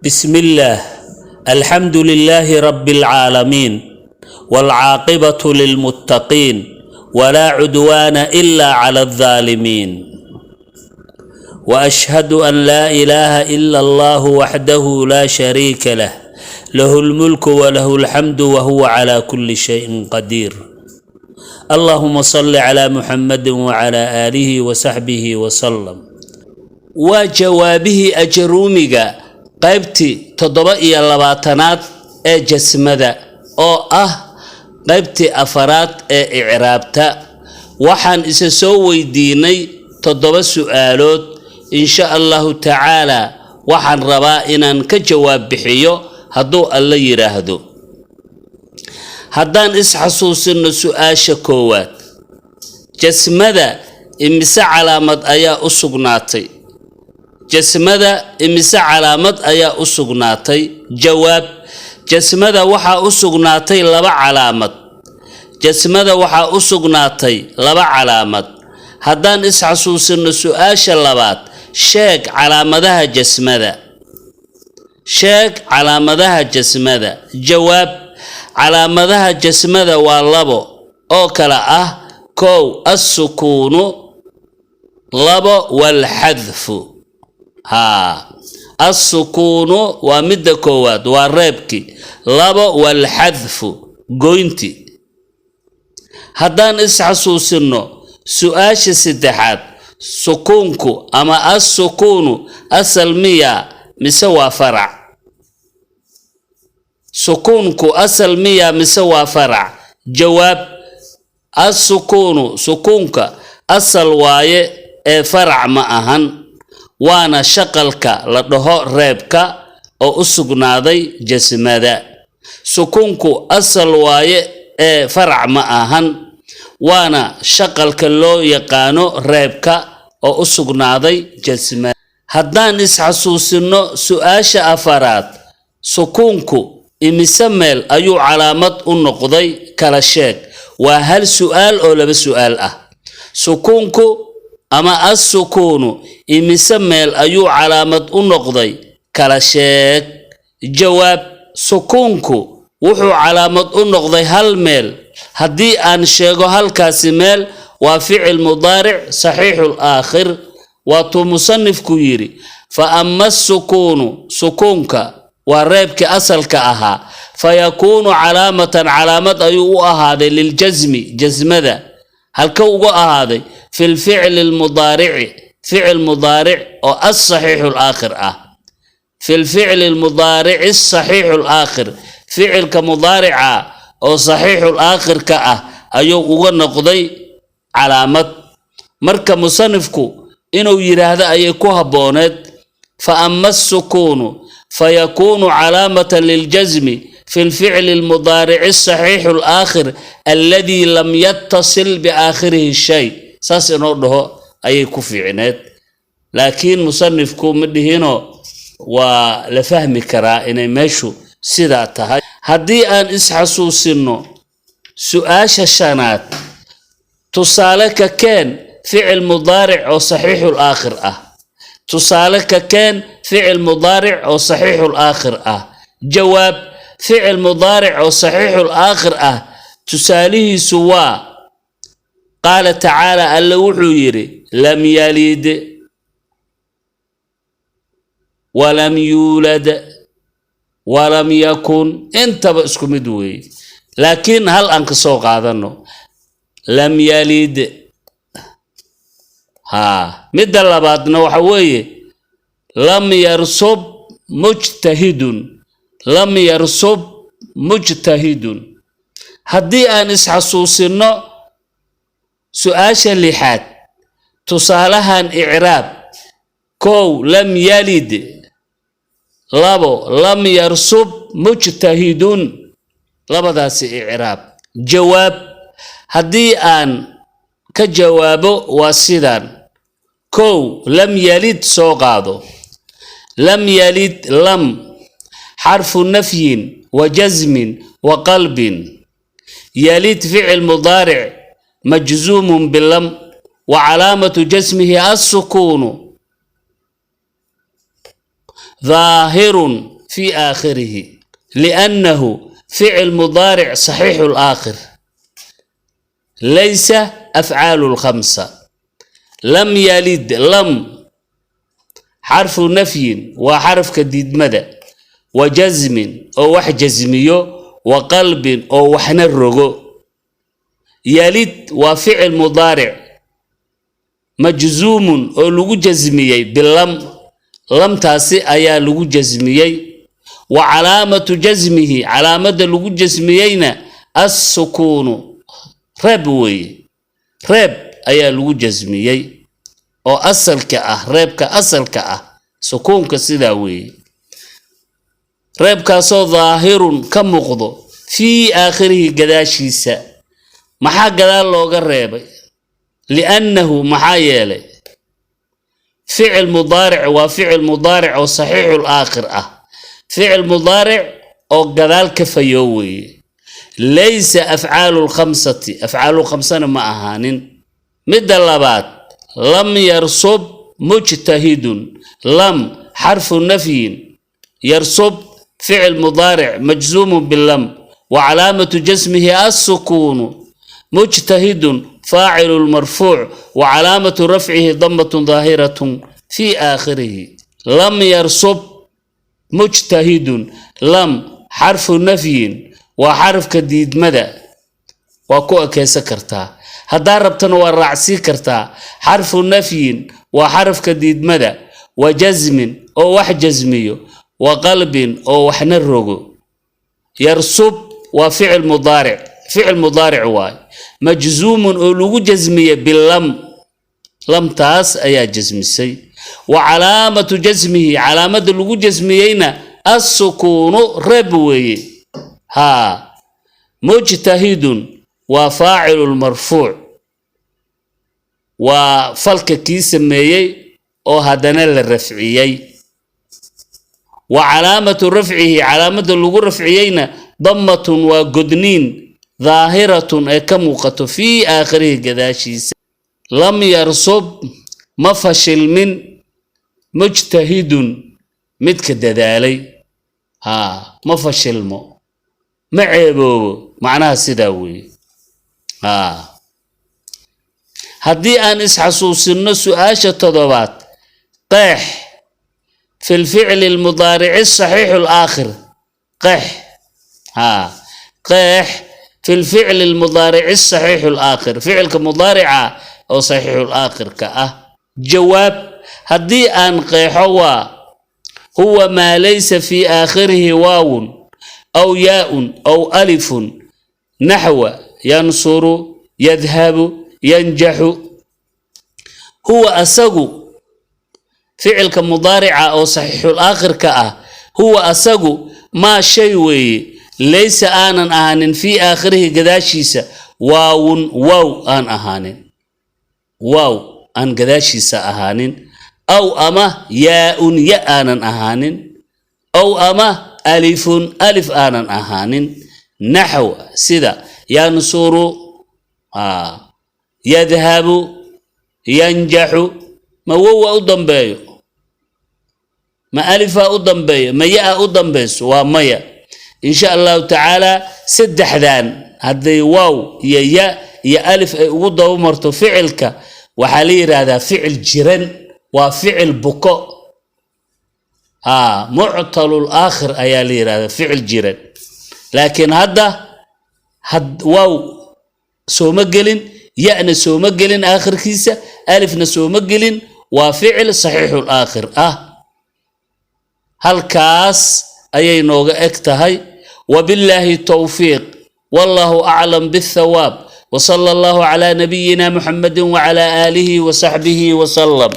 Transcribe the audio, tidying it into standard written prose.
بسم الله، الحمد لله رب العالمين، والعاقبة للمتقين، ولا عدوان إلا على الظالمين، وأشهد أن لا إله إلا الله وحده لا شريك له، له الملك وله الحمد وهو على كل شيء قدير. اللهم صل على محمد وعلى آله وصحبه وسلم. Waa jawaabihii Ajaruumiga, qaybtii 27aad ee jasmada, oo ah qaybtii afaraad ee icraabta. Waxaan isa soo weydiinay toddoba su'aalood. Insha Allahu tacaalaa waxaan rabaa inaan ka jawaab bixiyo, hadduu Alla yidhaahdo. Haddaan isxasuusino su-aasha koowaad: jasmada imise calaamad ayaa u sugnaatay? Jasmada imise calaamad ayaa u sugnaatay? Jawaab: jasmada waxaa u sugnaatay laba calaamad. Jasmada waxaa u sugnaatay laba calaamad. Haddaan isxasuusino su-aasha labaad: sheeg calaamadaha jasmada. Sheeg calaamadaha jasmada. Jawaab: calaamadaha jasmada waa labo, oo kale ah: kow, assukuunu; labo, walxadfu. Haa, assukuunu waa midda koowaad, waa reebki; labo, walxadfu, goynti. Haddaan isxasuusino su-aasha saddexaad: sukuunku ama assukuunu asal miya mise waa farac? Sukuunku asal miya mise waa farac? Jawaab: assukuunu, sukuunka, asal waaye ee farac ma ahan, waana shaqalka la dhaho reebka oo u sugnaaday jasmada. Sukuunku asal waaye ee farac ma ahan, waana shaqalka loo yaqaano reebka oo u sugnaaday jasmada. Haddaan isxasuusino su-aasha afaraad: sukuunku imise meel ayuu calaamad u noqday? Kala sheeg. Waa hal su'aal oo laba su'aal ah. Sukuunku ama assukuunu imise meel ayuu calaamad u noqday? Kala sheeg. Jawaab: sukuunku wuxuu calaamad u noqday hal meel. Haddii aan sheego halkaasi meel, waa ficil mudaaric saxiixul aakhir. Waatuu musanifku yidhi: "Fa ama asukuunu", sukuunka waa reebkii asalka ahaa, "fayakuunu calaamatan", calaamad ayuu u ahaaday, "liljasmi", jasmada. Halka uga ahaaday? "Fi lficli lmudaarici", ficil mudaaric oo asaxiixu laakhir ah. "Fi lficli lmudaarici asaxiixu laakhir", ficilka mudaarica oo saxiixul aakhirka ah ayuu uga noqday calaamad. Marka musanifku inuu yidhaahdo ayay ku habbooneed: "Fa ama asukuunu fayakuunu calaamatan liljasmi fi lficli lmudaarici asaxiixu alaakhir alladii lam yattasil biaakhirihi shay". Saas inoo dhaho ayay ku fiicneed, laakiin musanifku ma dhihino. Waa la fahmi karaa inay meeshu sidaa tahay. Haddii aan isxasuusino su-aasha shanaad: tusaale ka keen ficil mudaaric oo saxiixul aakhir ah. Tusaale ka keen ficil mudaaric oo saxiixul aakhir ah. Jawaab: ficil mudaaric oo saxiixul aakhir ah tusaalihiisu waa qaala tacaala, Alle wuxuu yidhi: "Lam yalid walam yuulad walam yakun". Intaba isku mid weeye, laakiin hal aan ka soo qaadano: lam yalid. Haa, midda labaadna waxa weeye lam yarsub mujtahidun, lam yarsub mujtahidun. Haddii aan isxasuusino su-aasha lixaad: tusaalahan icraab. Kow, lam yalid; labo, lam yarsub mujtahidun. Labadaasi icraab. Jawaab: haddii aan ka jawaabo, waa sidan. Kow, lam yalid soo qaado. Lam yalid, lam xarfu nafyin wa jasmin wa qalbin. Yalid ficil mudaaric majzuumun bilam wa calaamatu jasmihi assukuunu. Daahirun fi aakhirihi liannahu ficil mudaaric saxiixu laakhir, laysa afcaalu lkhamsa. Lam yalid, lam xarfu nafyin, waa xarafka diidmada, wa jasmin, oo wax jasmiyo, wa qalbin, oo waxna rogo. Yalid waa ficil mudaaric majzuumun, oo lagu jasmiyey bilam, lamtaasi ayaa lagu jasmiyey. Wa calaamatu jasmihi, calaamadda lagu jasmiyeyna, assukuunu, reeb weeye. Reeb ayaa lagu jasmiyey oo asalka ah, reebka asalka ah sukuunka sidaa weeye. Reebkaasoo daahirun, ka muuqdo, fii aakhirihi, gadaashiisa. Maxaa gadaal looga reebay? Liannahu, maxaa yeelay, ficil mudaaric waa ficil mudaaric oo saxiixul aakhir ah, ficil mudaaric oo gadaal ka fayoo weeye. Laysa afcaalu lkhamsati, afcaalulkhamsana ma ahaanin. Midda labaad, lam yarsub mujtahidun. Lam xarfu nafyin, yarsub ficil mudaaric majzuumun bilam wa calaamatu jasmihi assukuunu, mujtahidun faacilu marfuuc wa calaamatu rafcihi damatun daahiratun fi aakhirihi. Lam yarsub mujtahidun, lam xarfu nafyin, waa xarafka diidmada. Waa ku ekeysan kartaa, haddaa rabtana waa raacsii kartaa. Xarfu nafyin waa xarafka diidmada, wa jasmin, oo wax jasmiyo, wa qalbin, oo waxna rogo. Yarsub waa ficil mudaaric, ficil mudaaric waay, majzuumun, oo lagu jasmiye bilam, lamtaas ayaa jasmisay. Wa calaamatu jasmihi, calaamadda lagu jasmiyeyna, assukuunu, reeb weeye. Haa, mujtahidun waa faacilu marfuuc, waa falka kii sameeyey oo haddana la rafciyey. Wa calaamatu rafcihi, calaamadda lagu rafciyeyna, dammatun, waa godniin, daahiratun, ee ka muuqato, fii aakhirihi, gadaashiisa. Lam yarsub, ma fashilmin, mujtahidun, midka dadaalay. Haa, ma fashilmo, ma ceeboobo, macnaha sidaa weeye. Haa, haddii aan isxasuusinno su-aasha toddobaad, qeex fi lficli lmudaarici saxiixu laakhir. Qeex, haa, qeex fi lficli lmudaarici saxiixu laakhir, ficilka mudaarica oo saxiixul aakhirka ah. Jawaab, haddii aan qeexo, waa huwa maa laysa fii aakhirihi waawun aw yaaun aw alifun, naxwa yansuru, yadhabu, yanjaxu. Huwa asagu, ficilka mudaarica oo saxiixul aakhirka ah, huwa asagu maa shay weeye, laysa, aanan ahaanin, fii aakhirihi, gadaashiisa, waawun, waaw aan ahaanin, waaw aan gadaashiisa ahaanin, aw ama yaa-un, ya aanan ahaanin, aw ama alifun, alif aanan ahaanin. Naxw, sida yansuru, yadhabu, yanjaxu. Ma wowa u dambeeyo? Ma alifaa u dambeeyo? Ma ya-a u dambeyso? Waa maya. Insha Allahu tacaala, saddexdan hadday waaw iyo ya iyo alif ay ugu daba marto ficilka, waxaa la yidhaahdaa ficil jiran, waa ficil buko. Haa, muctalul aakhir ayaa la yidhahdaa, ficil jiran. Laakiin hadda had waaw sooma gelin, ya-na sooma gelin aakhirkiisa, alifna sooma gelin, waa ficil saxiixul aakhir ah. Halkaas ayay nooga eg tahay. Wabillaahi towfiiq, wallahu aclam bithawaab, wsala Allahu calaa nabiyina Muxamedi wacalaa aalihi wasaxbihi wasalam.